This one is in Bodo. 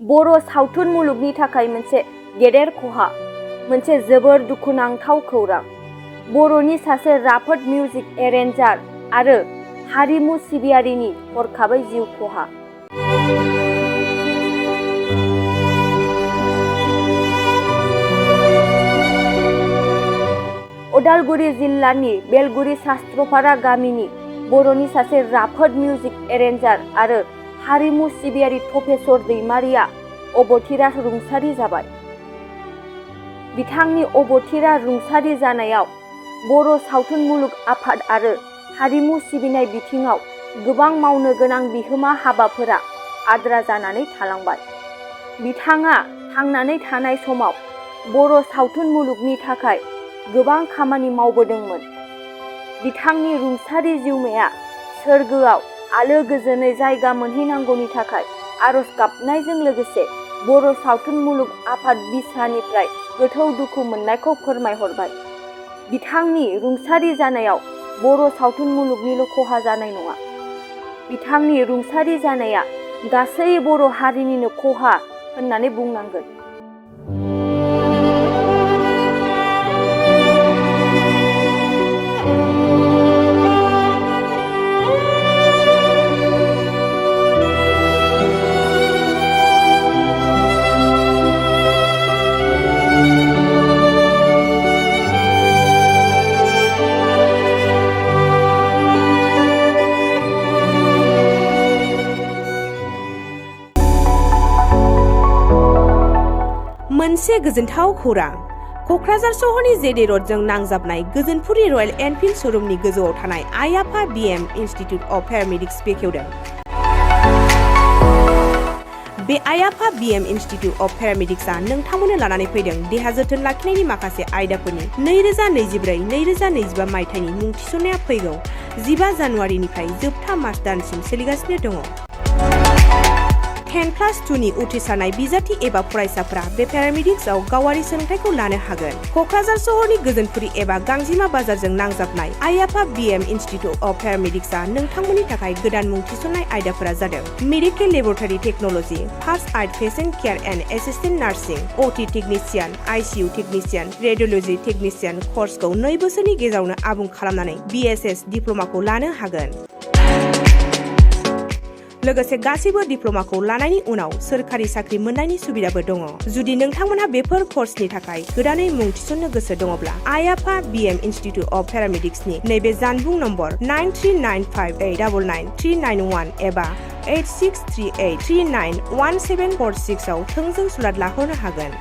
बर' सावथुन मुलुगनि थाखाय मोनसे गेदेर खहा, मोनसे जोबोर दुखुनांथाव खौरां। बर'नि सासे राफोद मिउजिक एरेन्जार आरो हारिमु सिबियारिनि हरखाबै जिउ खहा। उदालगुरि जिल्लानि बेलगुरि शास्त्रपारा गामिनि बर'नि सासे राफोद मिउजिक एरेन्जार आरो हारिमु सिबियारि तपेश्वर दैमारिया अबथिरा रुंसारि जाबाय। बिथांनि अबथिरा रुंसारि जानायाव बर' सावथुन मुलुग आफाद आरो हारिमु सिबिनाय बिथिङाव गोबां मावनो गोनां बिहोमा हाबाफोरा आद्रा जानानै थालांबाय। बिथाङा थांनानै थानाय समाव बर' सावथुन मुलुगनि थाखाय गोबां खामानि मावबोदोंमोन। बिथांनि रुंसारि जिउमाया सोरगोआव आलो गोजोनै जायगा मोनहैनांगौनि थाखाय आरज गाबनायजों लोगोसे बर' सावथुन मुलुग आफाद बिसानिफ्राय गोथौ दुखु मोननायखौ फोरमायहरबाय। बिथांनि रुंसारि जानायाव बर' सावथुन मुलुगनिल' खहा जानाय नङा, बिथांनि रुंसारि जानाया गासै बर' हारिनिनो खहा होननानै बुंनांगोन। मोनसे गोजोनथाव खौरां। क'क्राझार सहरनि यहरदजों नांजाबनाय गोजोनपुरि रयेल एनफिल्ड श'रुमनि गोजौआव थानाय आइ आफा BM इन्स्टिटिउट अफ पेरामेडिक्स बेखेवदों। बे आइ आफा BM इन्स्टिटिउट अफ पेरामेडिक्सआ नोंथांमोननो लानानै फैदों देहा जोथोन लाखिनायनि माखासे आयदाफोरनि 2024-2025 मायथाइनि मुं थिसननाया फैगौ 15 जानुवारिनिफ्राय जोबथा मार्च दानसिम सोलिगासिनो दङ। 10+2 नि उथ्रिसारनाय बिजाथि एबा फरायसाफोरा बे पेरामेडिक्सआव गावारि सोलोंथाइखौ लानो हागोन। क'क्राझार सहरनि गोजोनपुरि एबा गांजिमा बाजारजों नांजाबनाय आइ आफा BM इन्स्टिटिउट अफ पेरामेडिक्सआ नोंथांमोननि थाखाय गोदान मुं थिसननाय आयदाफोरा जादों medical laboratory technology, first aid patient care and assistant nursing, OT technician, ICU technician, radiology technician कर्सखौ 2 बोसोरनि गेजेरावनो आबुं खालामनानै BSS डिप्ल'माखौ लानो हागोन। लोगोसे गासैबो डिप्ल'माखौ लानायनि उनाव सोरखारि साख्रि मोननायनि सुबिदाबो दङ। जुदि नोंथांमोनहा बेफोर कर्सनि थाखाय गोदानै मुं थिसननो गोसो दङब्ला आइ आफा BM इन्स्टिटिउट अफ पेरामेडिक्सनि नैबे जानबुं नम्बर 9395899391 एबा 8638391746 आव थोंजों सुलाद लाहरनो हागोन।